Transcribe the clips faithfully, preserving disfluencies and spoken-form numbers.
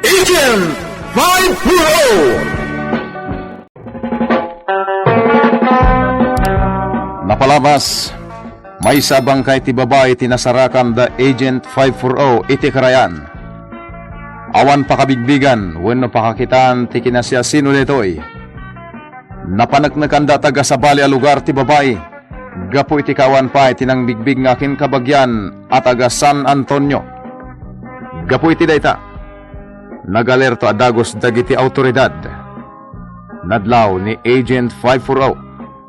Agent five four oh! Napalabas, maysa a bangkay ti babai ti nasarakan da Agent five four oh iti karayan. Awan pakabigbigan wenno pakakitaan ti kinasiasino daytoy. Napaneknekan da taga sabali a lugar ti babai gapu iti kaawan pay ti nangbigbig nga akinkabagian a taga San Antonio. Gapu iti dayta, nagalerto a dagus dagiti awtoridad. Nadlaw ni Agent five four oh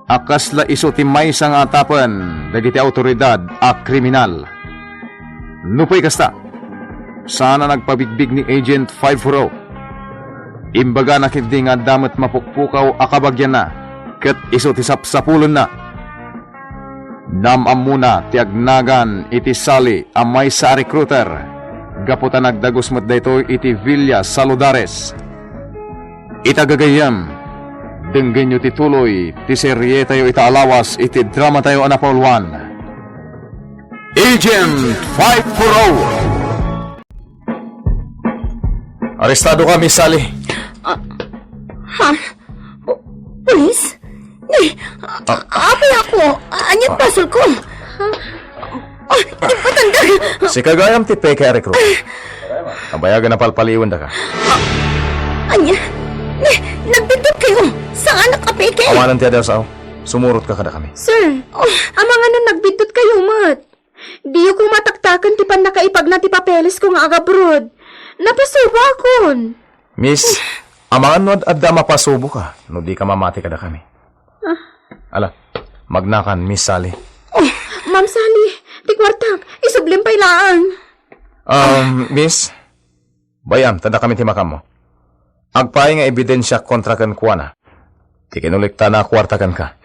a kasla isu ti maysa nga atapen dagiti awtoridad a kriminal. Nupay kasta, saan a nagpabigbig ni Agent five four oh. Imbagana ketdi nga adda met mapukpukaw a kabagianna ket isu ti sapsapulenna. Naam-ammona ti agnagan iti sali a maysa a recruiter gapu ta nagdagus met daytoy iti Villa Saludares. Ita gagayyem, denggenyo ti tuloy ti serietayo ita a lawas iti dramatayo a napauluan, Agent five four oh. Arestado ka, Miss Sally. Ah, ha? Pu-, pulis? Ni, a-, apay ako? Ania ti basol ko? Ah, di patanda. Sika gayam ti peke a recruit. Kabayagan a palpaliwendaka. Ania? Ni, nagbiddut kayo. Saanak a peke? Awanan ti adal sao. Sumurot ka kadakami. Sir, oh, amangan no nagbiddut kayo met. Diyo ko mataktaken ti pannakaipagna ti papeles ko nga agabroad. Napasubo akon. Miss, amangan no ad-, adda mapasubo ka no di ka mamati kadakami. Ah. Ala, magnakan, Miss Sally. Oh, Ma'am Sally, ti kuartak, isublim pay laang. Um, Miss, bayam, ta dakami ti makammo. Agpaay nga ebidensia kontra kenkuana ti kinulektana a kuarta kenka.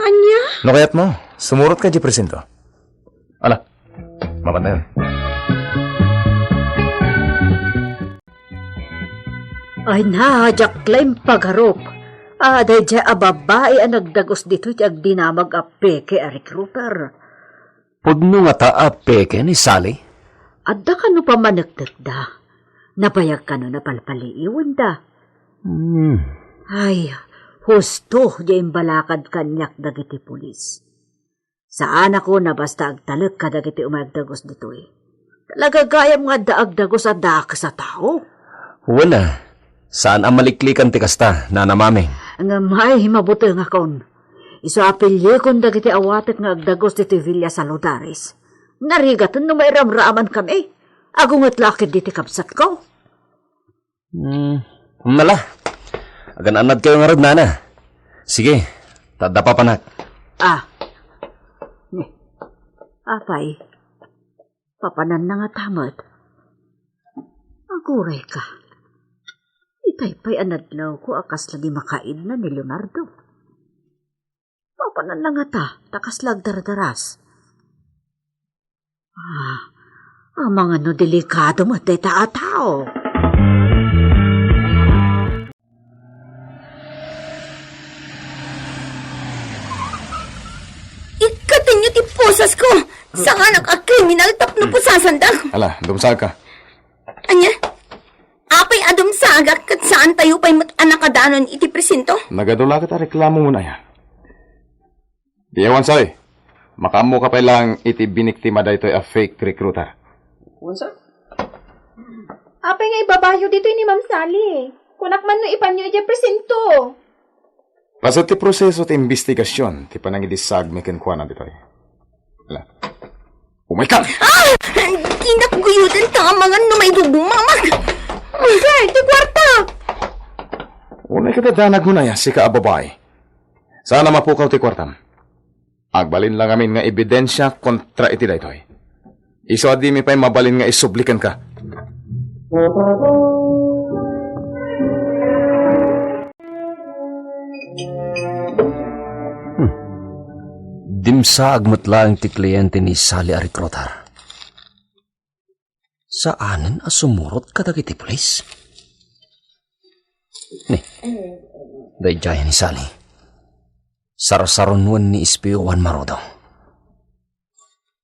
Ania? No kayatmo, sumurot ka di presinto. Ala, mapadayon. Ay na, diak la impagarup. Ah, daydiay a babai a nagdagus ditoy ti agdinamag a peke a recruiter. Pudno ngata a peke ni Sally? Adda kano pamaneknekda. Nabayag kano napalpaliiwenda. Hmm. Ay, husto diay imbalakad kaniak dagiti pulis. Saanakon a basta agtalek kadagiti umay agdagus ditoy. Talaga gayam nga adda agdagus a dakes a tao. Wen a, saan a maliklikan ti kasta, Nana Maming. Ngem ay, mabutengakon. Isu a piliekon dagiti awatek nga agdagus ditoy Villa Saludares. Narigaten no mairamraman kami. Agunget la ketdi ti kabsatko. Hmm, umna la. Agan-annad kayo ngarud, Nana. Sige, ta adda papanak. Ah. Ni. Apay. Papananna ngata met. Aguray ka. Itay pay a nadlawko a kasla di makaidna ni Leonardo. Papananna ngata, ta kasla agdardaras. Ah, amangan no delikado met dayta a tao. Ikkatenyo ti pusasko! Saanak a kriminal tapno pusasandak! Ala, dumsagka. Ania? Apay a dumsagak ket saantayo pay met a nakadanon iti presinto? Nagadu la ket a reklamo ngunaya. Di awan, Sally. Makaammo ka pay laeng iti biniktima daytoy a fake recruiter. Wen, sir. Apay nga ibabayo ditoy ni Ma'am Sally? Kunak man no ipanyo idiay presinto. Paset ti proseso ti imbestigasion ti panangidisagmi kenkuana ditoy. Ala. Umayka! Ah! Dinak guyoden ta amangan no maidugmamag! Sir, ti kuarta! Unay ka dadanag ngunaya, sika a babai. Saan a mapukaw ti kuartam. Agbalin la ngamin nga ebidensia kontra iti daytoy. Isu a dimi pay mabalin nga isubli kenka. Hmm. Dimsaag met laeng ti kliente ni Sally a recruiter. Saanen a sumurot kadagiti pulis? Ni, daydiay ni Sally. Sarsaronen ni Espio Juan Marudo.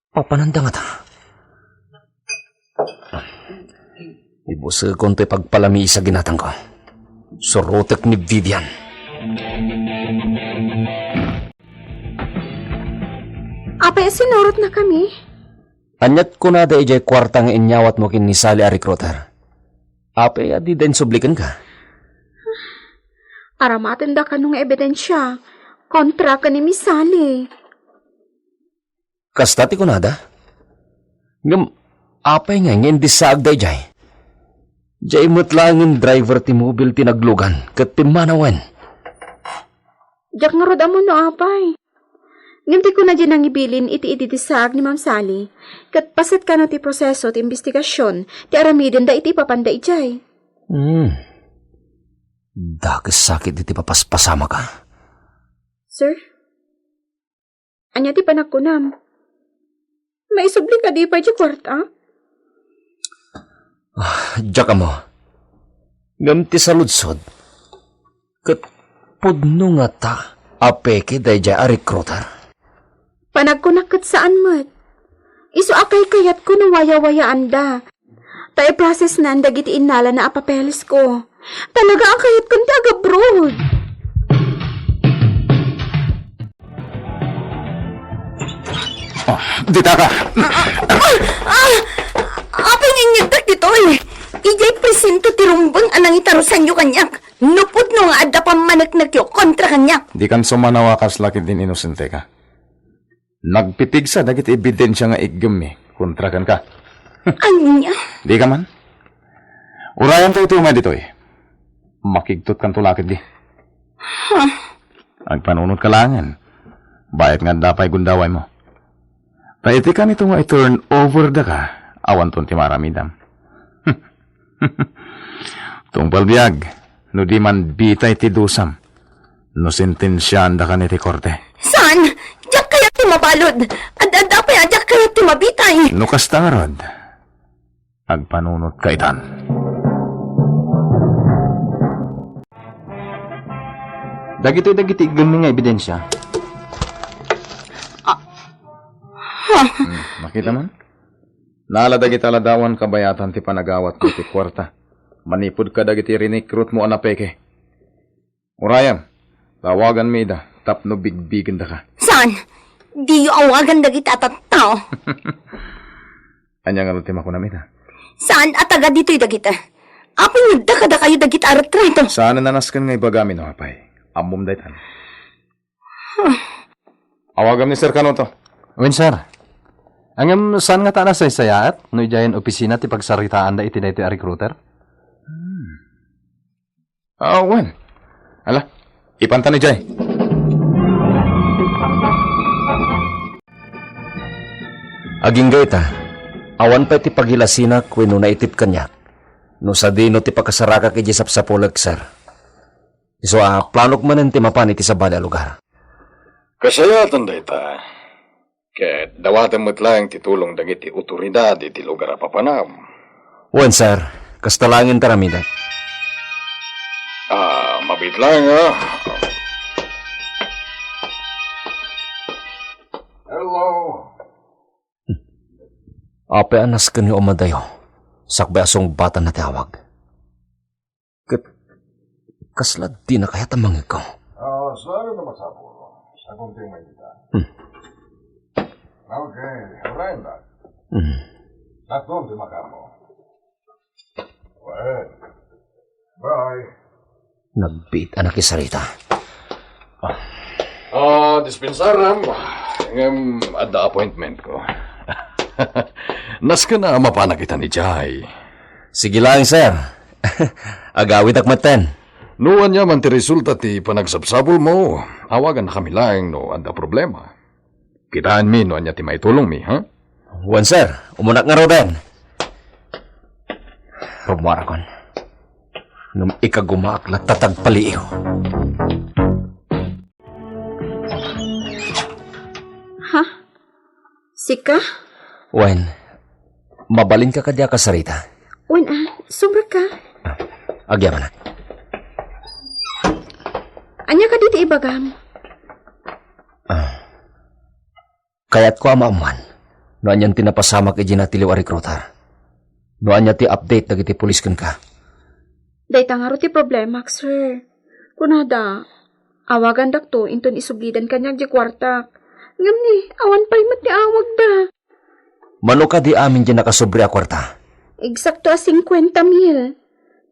Papananda ngata. Ibusekon toy pagpalamisa, ginatangko. Surotek ni Vivian. Apay a sinurotnakami? Aniat kunada idiay kuarta nga inyawatmo ken ni Sally a recruiter? Apay a dida insubli kenka? Aramatenda kano nga ebidensia kontra ken ni Miss Sally. Kasta ti kunada? Ngem apay ngay nga indisaagda idiay? Diay met laengen driver ti mobil ti naglugan ket pimmanawen. Diak ngarud ammo no apay. Ngem ti kuna diay nangibilin iti ididisaag ni Ma'am Sally, ket paset kano ti proseso ti imbestigasion ti aramidenda iti ipapanda idiay. Hmm. Dakes sakit iti papaspasamaka. Sir? Ania ti panagkunam? Maisubli kadi pay ti kuarta? Ah, diak ammo. Ngem ti saludsod, ket pudno ngata a peke daydiay a recruiter? Panagkunak ket saan met. Isu a kaykayatko no wayawayaanda. Ta i-process-nan dagiti innalana a papelesko. Talaga a kayatkon ti agabroad. Ah, ditaka! Ah! Ah! Apay nga inyegtak ditoy? Idiay presinto ti rumbeng a nangitarusanyo kaniak. Nupot no nga adda pammaneknekyo kontra kaniak. Dikan sumanaw a kasla ketdin inosenteka. Nagpipigsa dagiti ebidensia nga iggemmi kontra kenka. Ania? Dika man? Urayam tayo ti umay ditoy. Makigtotkanto la ketdi. Huh? Agpanunotka laengen. Bayat nga adda pay gundawaymo. Ta iti kanito nga i-turn over daka, awanton ti maaramidam. Tungpal biag, no di man bitay ti dusam, no sentensiaandakan iti korte. Saan? Diak kayat ti mabalud. Ad-adda pay a diak kayat ti mabitay. No kasta ngarud, agpanunotka itan. Dagitoy dagiti iggemmi nga ebidensia. Ah. Hmm, makita man? Nala dagiti aladawan kabayatan ti panagawatmo iti kuarta manipud kadagiti rinekrutmo a napeke. Urayam, tawaganmi ida tapno bigbigendaka. Saan? Diyo awagan dagiti a tattao. Ania ngarud ti makunam ida? Saan a taga ditoy dagita? Apay nga adda kadakayo dagita a retrato? Saan a nasken nga ibagami no apay. Ammom daytan. Awagam ni Sir Kanuto. Wen, sir. Ngem saan ngata a nasaysayaat no idiayen opisina ti pagsaritaanda iti daytoy a recruiter? Hmm. Ah, wen. Ala, ipantan idiay. Agingga ita, awan pay ti pagilasinak wenno naitip kaniak no sadino ti pakasarakak idiay sapsapulek, sir. Isu a planok manen ti mapan iti sabali a lugar. Kasayaatan dayta. Ket dawatem met laeng ti tulong dagiti otoridad iti lugar a papanam. Wen, sir. Kasta laengen ti aramidek. Ah, mabiit laeng, ah. Hello. Apay a naskenyo a madayo, sakbay a sungbatanna ti awag? Ket kasla dina kayat a mangegko. Ah, saan a masapul? Sagunting may dita. Hmm. Okay, alright, Doc. Hmm. Sakto ti makamo. Well, bye. Nagbiit a nakisarita. Ah, dispensaram. Ngem adda appointment ko. Nasken a mapanak ita ni Jai. Sige lang, sir. Agawidak metten. No ania man ti resulta ti panagsabsabulmo, awaganna kami laeng no adda problema. Kitaenmi no ania ti maitulongmi, ha? Wen, sir. Umunak ngaruden. Rummuarakon. Ngem ikagumaak latta ti agpaliiw. Ha? Sika? Wen, mabalinka kadi a kasarita? Wen, a, sumrekka. Ah, agyamanak. Ania kadi ti ibagam? Ah, kayatko a maammuan no anian ti napasamak idiay natiliw a recruiter. No ania ti update dagiti pulis kenka? Dayta ngarud ti problemak, sir. Kunada, awagandakto inton isublidan kaniak diay kuartak. Ngem ni, awan pay met ti awagda. Mano kadi amin diay nakasubli a kuarta? Eksakto a singkuenta mil.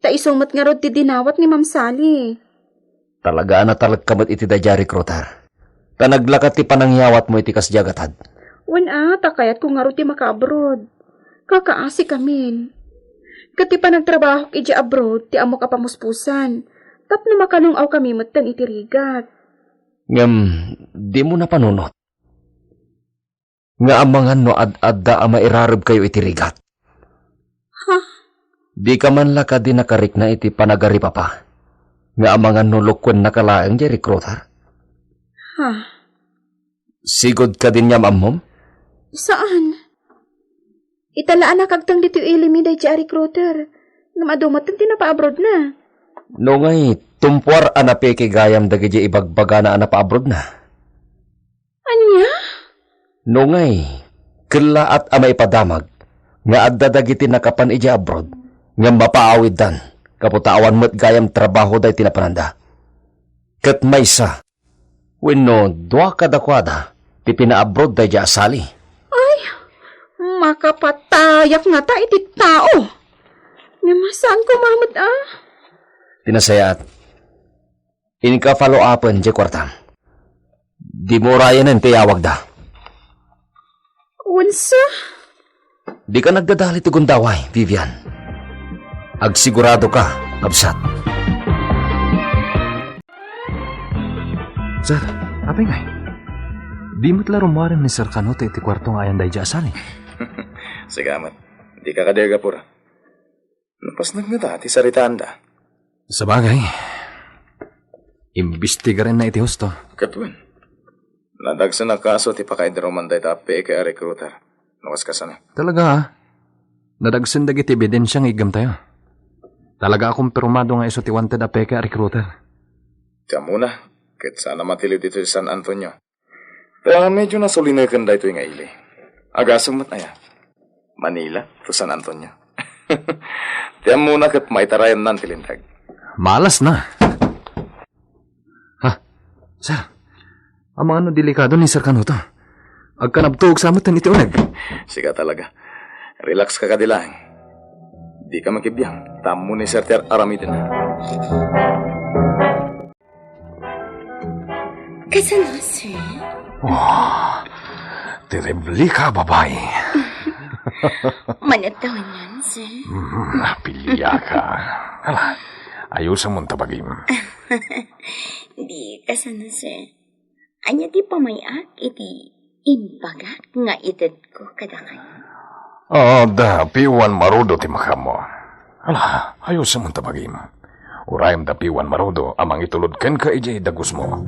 Ta isu met ngarud ti dinawat ni Ma'am Sally. Talaga a natalekka met iti daydiay a recruiter. Ta naglakat ti panangyawatmo iti kasdiay a gatad. Wen a, ta kayatko ngarud ti makaabroad. Kakaasikamin. Ket ti panagtrabahok idiay abroad ti ammok a pamuspusan. Tapno makalung-awkami metten iti rigat. Ngem, dimo napanunot nga amangan no ad-adda a mairarebkayo iti rigat? Ha? Dika man la kadi nakarikna iti panagaripapa nga amangan no lukuennaka laeng diay recruiter? Ha? Sigud kadin nga am-ammom? Saan? Ita la a nakagteng ditoy ilimi daydiay a recruiter. Ngem adu met ti napaabroadna. No ngay, tumpuar a napeke gayam dagiti ibagbagana a napaabroadna. Ania? No ngay, kellaat a maipadamag nga adda dagiti nakapan idiay abroad ngem mapaawiddan gapu ta awan met gayam trabaho daytoy napananda. Ket maysa wenno dua kadakuada ti pinaabroad daydiay a Sally. Ay, makapatayak ngata iti tao. Ngem saan koma met a? Ti nasayaat, inka follow-upen diay kuartam. Dimo urayanen ti iyawagda. Wensa? Dika nagdadali ti gundaway, Vivian. Agsigurado ka, kabsat. Sir, apay ngay? Di met la rummuaren ni Sir Canuto iti kuarto nga ayan daydiay a Sally? Sika met. Dika kadi agapura. Napasnek ngata ti saritaanda. Sabagay, imbestigarenna iti husto. Ket wen, nadagsen a kaso ti pakaidruman dayta a peke a recruiter. No kas kasano? Talaga, a. Nadagsen dagiti ebidensia nga iggamtayo. Talaga a kumpirmado nga isu ti wanted a peke a recruiter. Ti ammona, ket saan a matiliw ditoy San Antonio. Ta medyo nasulineken daytoy nga ili. Agasem met aya? Manila to San Antonio. Ti ammona ket maitarayannan ti linteg. Malasna. Ha? Sir, amangan no delikado ni Sir Canuto. Agkanabtuog sa met iti uneg. Sika talaga. Relax ka kadi laeng. Dika makibiang, ta ammo ni Sir ti ar-aramiden. Kasano, sir? Oh, terrible ka, babae. Mano ti awanan, sir? Mm, napilia ka. Ala, ayusamon ta bagim. Di, kasano, sir? Ania ti pamay-ak iti imbagak nga itedko kadakayo? Ah, da, Piwan Marudo ti makaammo. Ala, ayusamon ta bagim. Urayem da Piwan Marudo a mangitulod kenka idiay dagusmo.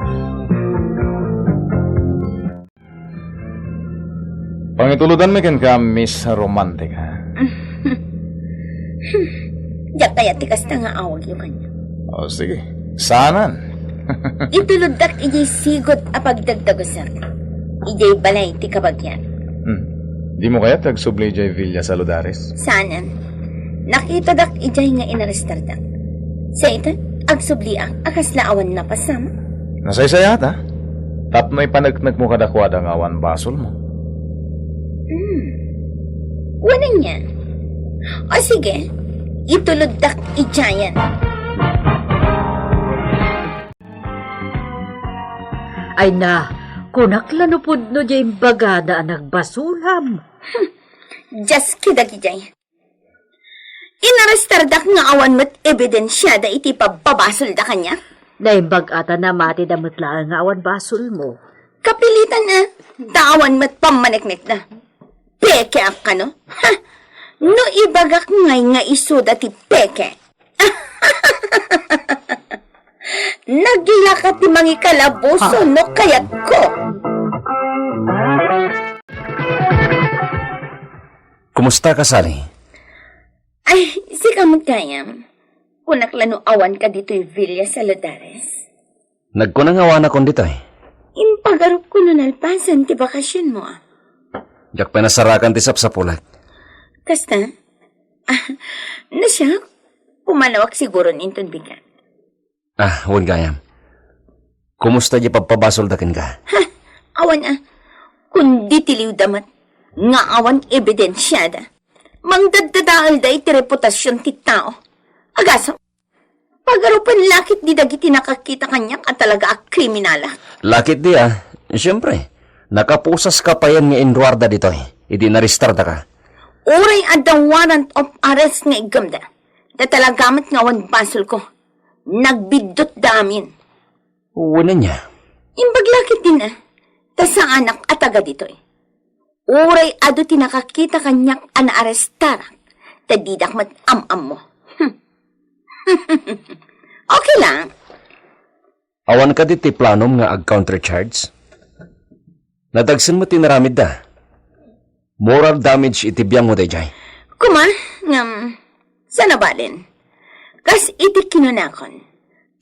Pangitulodanmi kenka, Miss Romantica. Diak kayat ti kasta nga awagyo kaniak. O, sige. Saanan? Ituloddak idiay sigud a pagdagdagusak. Idiay balay ti kabagian. Hmm. Dimo kayat agsubli idiay Villa Saludares? Saanan. Nakitadak idiay nga inarestardak. Sa ita, agsubliak a kasla awan napasam. Nasaysayaat, a. Tapno ipaneknekmo kadakuada nga awan basolmo. Hmm. Wen ania? O sige, ituloddak idiayen. Ay na, kunak la no pudno diay imbagada a nagbasolam. Diaski dagidiay. Inarestardak nga awan met ebidensiada iti pabbabasolda kaniak. Naimbag-at a namatida met laeng nga awan basolmo. Kapilitan a, ta awan met pammaneknekda. Pekeak kano? Ha? No ibagak ngay nga isuda ti peke. Naglaka ti mangikalabuso no kayatko. Kumusta ka, Sally? Ay, sika met gayam. Kunak la no awan ka ditoy Villa Saladares. Nagkuna nga awanakon ditoy. Impagarupko no nalpasen ti bakasionmo, a. Diak pay nasarakan ti sapsapulat. Kasta? Nasyak, pumanawak siguron inton bigat. Ah, wen gayam. Kumusta di pagpabasolda kenka? Ha? Awan a. Kundi tiliwda met nga awan ebidensiada. Mangdaddadaelda iti reputasion ti tao. Agasem, pagarupen lakit di dagiti nakakita kaniak a talaga a kriminala. Lakit di, ah. Siyempre, nakapusaska payen nga inruarda ditoy, idi inarestardaka. Uray adda warrant of arrest nga iggemda, ta talaga met nga awan basolko. Nagbiddutda amin. Wen ania? Imbag lakit din, ah. Ta saanak a taga ditoy. Uray adu ti nakakita kaniak a naarestarak, ta didak met am-ammo. Hmm. Okay lang. Awan kadi ti planom nga ag-countercharge? Nadagsen met ti naramidda. Moral damage iti biangmo daydiay. Kuma, ngem, saan a balen. Kas iti kinunakon,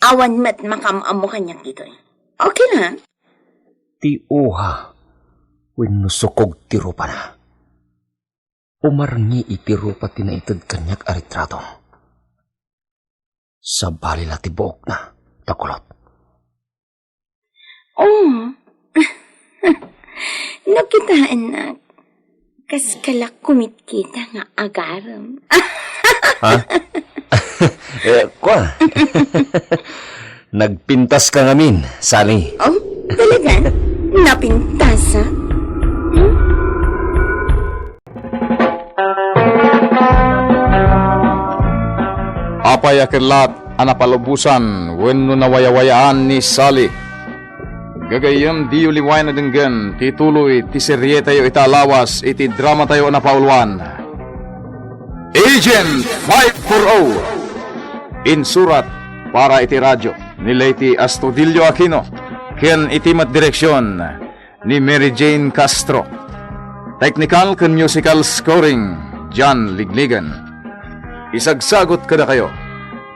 awan met makaam-ammo kaniak ditoy. Okay lang. Ti uha wenno sukog ti rupana. Umarngi iti rupa ti naited kaniak a retrato. Sabali la ti buokna, ta kulot. Oh. No kitaennak, kas kalak kumitkita nga agarem. Ha? Eh, kwa? Nagpintaska ngamin, Sally. Oh, talaga? Napintasak? Hmm? Apay a kellat a napalubosan wenno nawayawayaan ni Sally? Gagayyem, diyo liwayan a denggen ti tuloy ti serietayo ita a lawas iti dramatayo a napauluan, Agent five four oh. Insurat para iti radio ni Leyte Astudillo Aquino ken iti met direksion ni Mary Jane Castro. Technical ken musical scoring, John Ligligan. Isagsagut kadakayo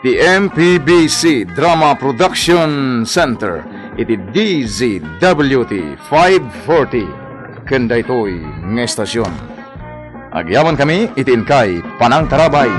ti M P B C Drama Production Center iti D Z W T five forty ken daytoy nga estasion. Agyamankami iti inkay panangtarabay.